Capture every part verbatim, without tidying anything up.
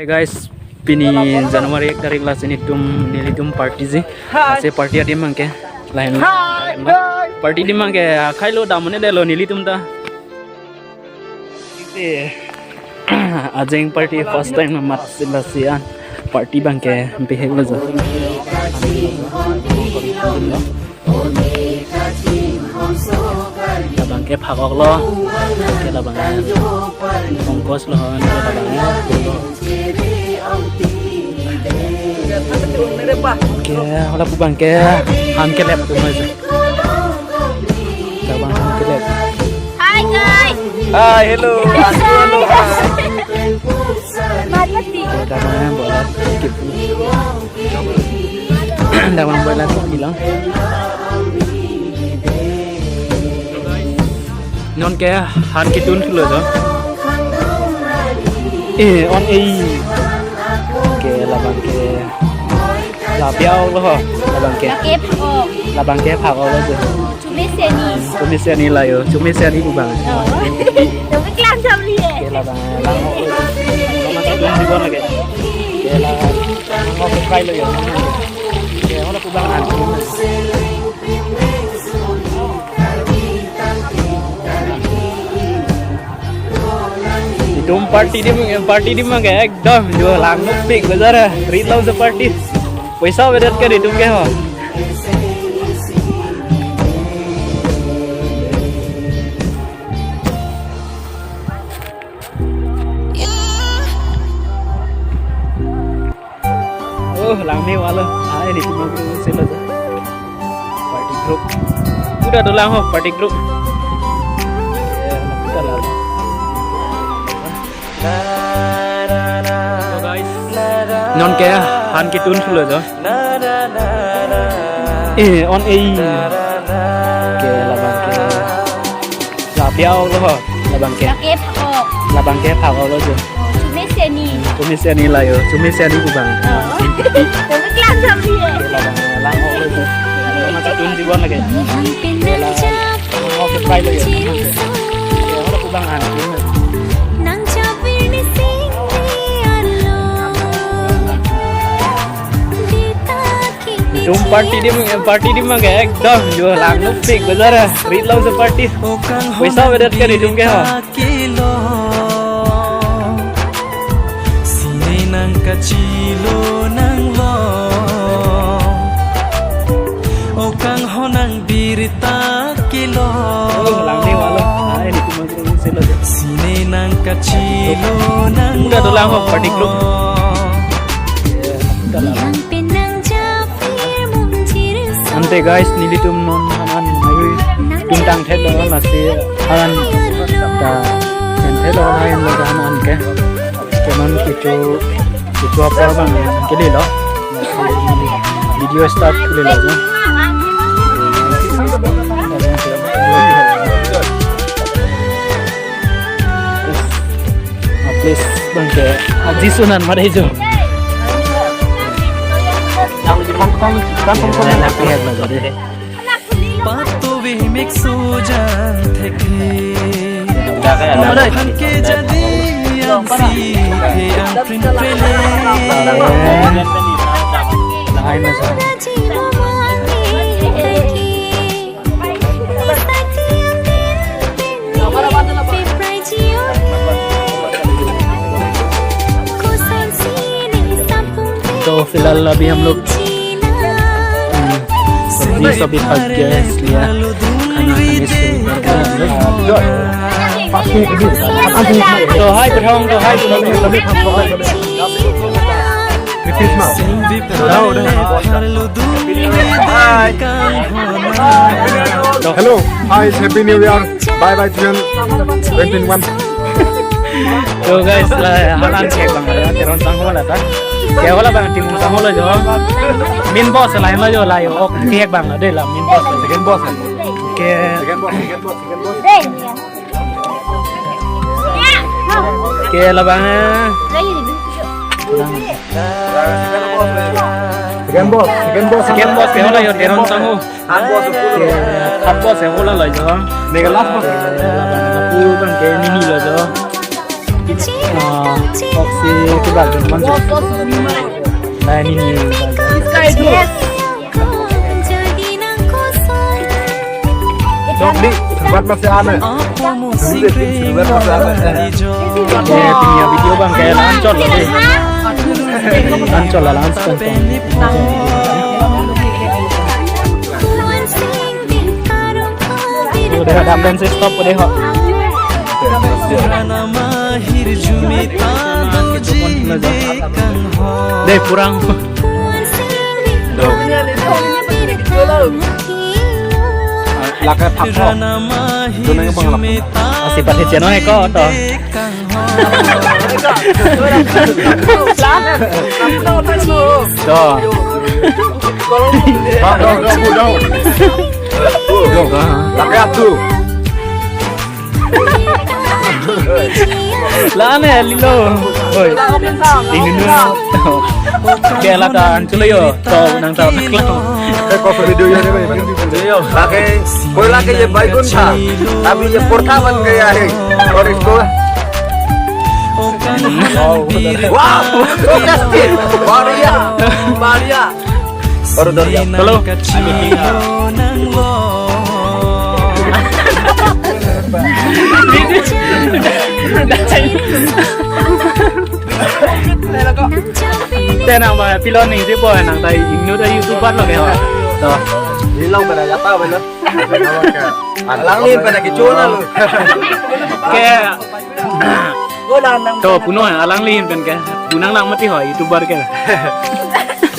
Hey guys, pini January ek tarik, lasi nelitum, nelitum party si. Lasi party adim abangke lain. Party adim abangke akhai lo, dam-un-edetlo nelitum ta. Ajeng party first time mamat si, lasi an party abangke bihek lo jo. Labangke phak-oklo. Ke labang bongkoslo hon, ke labang. Ke hala pu abangke han kelep atum aja. Labang han kelep. Hi guys. Hi, hello. Hello, hi. Mati. Ke labang bola. Labang bola tu bilang. Nonke han ketun thulo jo. Eh, on eh. Ke labangke. La piau lo ho. Labangke. Lake phak-ok. Labangke phak-oklo jo. Chumi seni. Chumi seni layo. Chumi seni pu abang. Oh. Tapi kelang jam ni eh. Ke labang. Lang ho. Lang ho. Lang ho. Ke labang. Lang ho. Kai lo yo. Ke ho la pu abang. Itum party adim, party adim abangke ekdom jo langpik bajar. Rit long si party. Poisa avedet ke itum ke ho. Oh, langme walo. Ai, nelitum group selo. Party group. Udah dolang ho, party group. Ya, udah lah. So guys, nonke han ketun thulo jo. Eh, on eh. Ke labangke. La piau lo ho, labangke. Lake phak-ok. Labangke phak-oklo jo. Chumi seni. Chumi seni layo, chumi seni pu abang. Oh. Tapi kelang jam ni eh. Ke labang, lang ho lo jo. Masa tun jiwan lagi. Ke la, lang ho ke kai lo yo. Ke ho la pu abang an. Itum party adim, party adim abangke ekdom jo langpik bajar. Rit long si party. Poisa avedet ke itum ke ho. Sine nang kachilo nang lo. O kang ho nang birta kilo. Oh, langme walo. Ai, nelitum selo. Sine nang kachilo nang. Udah dolang ho, party group. Ante guys, nelitum non hanan ayu tuntang thek doang, lasi hanan ta pen thek doang, hanan lo hanan ke. Ke non kecho, kecho apor abang kelelo. Video start kelelo jo. Ah, please, abangke. Ah, Jisu nan mare jo. Patuvi mik sujan thekli. Phan ke jadi angsi ke angprin pele. तो फिलहाल अभी हम लोग, हम्म, सब्जी सब्जी खा के इसलिए खाना खाने से तो हाय पठाऊं, तो हाय पठाऊं। Hi. Hello. Hi, it's Happy New Year. Bye bye, twenty twenty-one. So guys, la hanan kek abang, Teron sangho la ta. Ke ho la abang, Timung sangho la jo. Main boss la, la jo la jo. Ok, kek abang, de la main boss. Second boss. Ke. Second boss, second boss, second boss. Ke labang. Second boss, second boss. Second boss, ke ho la jo, Teron sangho. Third boss, third boss, ho la la jo. Neke last boss. Labang, labang, labang, ke nini la jo. Ah, oksi ke bal dun man. Nah, ini nih. Dok di, tempat masih aneh. Tempat masih aneh. Eh. Ya, punya video bang kayak lancor lah deh. Lancor lah, lancor. Udah dam dan stop udah kok. Deh, kurang. Lakai phak phak. Dunang pang lap. Asi pat heceno eko to. To. Lakai atu. Lane lilo. Oi. Ini nu. Ke la ta anchulo yo. To nang ta. Ke ko video yo ne ba. Yo. Lake koi lake ye baigun tha. Abhi ye portha ban gaya hai. Aur isko. Wow. So tasty. Badhiya. Badhiya. Baru dari. Hello. Te nang ba pilon ning si po nang tai ingnu ta YouTuber lo ke ho. To. Ilong pada apa belo? Alangli pen ke chona lo. Ke. To puno alangli pen ke. Bunang lang mati ho YouTuber ke.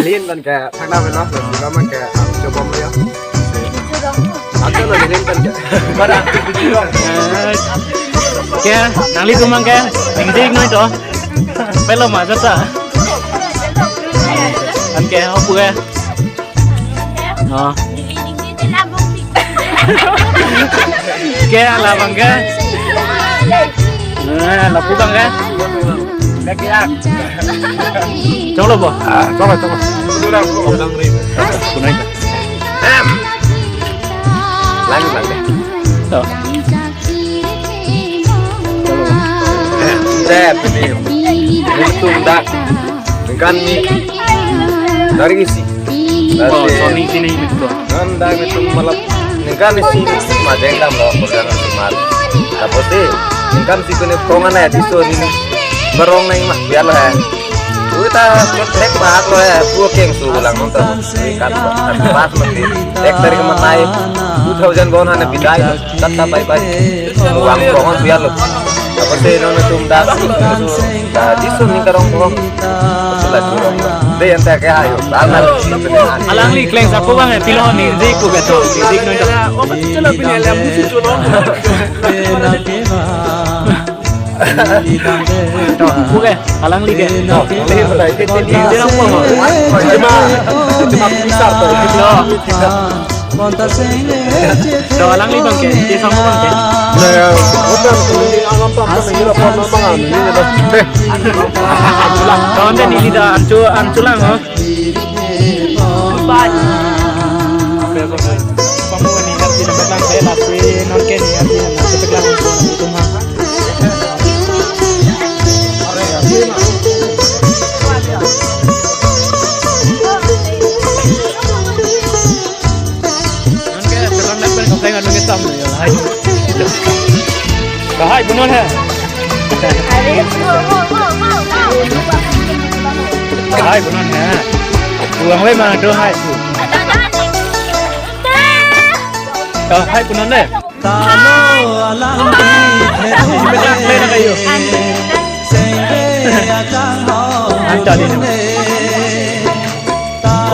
Lin pen ke. Thakna velo, velo man ke, ah, coba mo ya. Ato lo lin kan ke. Pada. Ke, nanglitum abang ke, ningje noi to. Pelo ma jata. An ke, hopu ke. Oh. Ke, ala abang ke. Eh, lapu abang ke. Cholo bo. Ah, cholo, cholo. Kunai. Lang, lang deh. To. Cholo. Deh, ini. Ini tum dak. Kan ni. Dari isi. Oh, dari Sony sini gitu. Kan dak itu malam. Ningkan isi majeng dam lo, program semat. Tapos si, ningkan si kene pongan ya di Sony ni. Barong neng mah, biar lah ya. Uta tek mahak lo ya, pu kengsu lang nonton. Ningkan pas mati. Tek dari kemenai, two thousand bon hana bidai, tata bye bye. Uang pongan biar lo. Tapos si nona tum dak, di Sony karong pongan. Sila jurong. Deh, yang tak kayak ayo. Bang, bang. Alangli kleng sapo abang eh, pilon ni, zik ko beto, zik no. To, oke, alangli ke. To, ini berapa, Bang? Cuma, cuma bisa tuh. Yo. To alangli abang ke, ti sang abang ke. Nah, ya, bukan, ini alam tak, ini apa, apa, apa, ini, apa. Eh. To ante neli ta ancho, ancho lang, ho. Bye. Kamu ini ngerti dapat lang, saya lasi, nonke ni, ngerti, nonke lang, itu mah. Nonke, sekarang nak balik komplain anu kita, ya, hai. Hai, bunon hai. Hai, bunon hai. Pulang we mana tuh, hai. Tuh, hai, bunon deh. Talo alang di phe. Ancha di.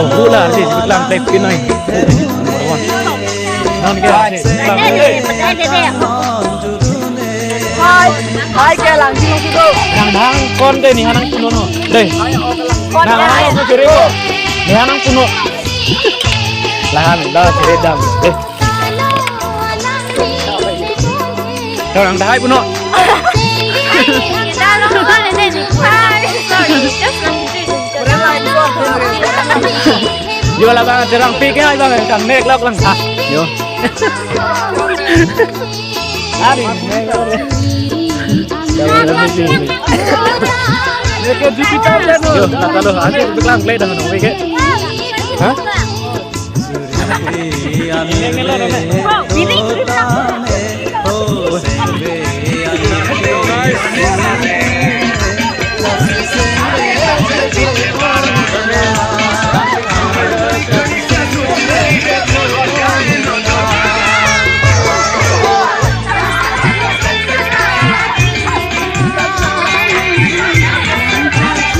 Oh, hula di lang plek pinoi. Non ke. Hai, hai ke lang di situ. Nang dang kon deh nih nang puno no. Deh. Nang nang puno jere ko. Nih nang puno. Lahan dah jere dam. Deh. Orang dah hai puno. Yo lah bang, terang pikir hai bang, kan mek lok lang. Ah, yo. Ari, mek lok. Leke Jupiter channel. Yo, ta kalo, adi itu kelang play dah nong ke. Hah?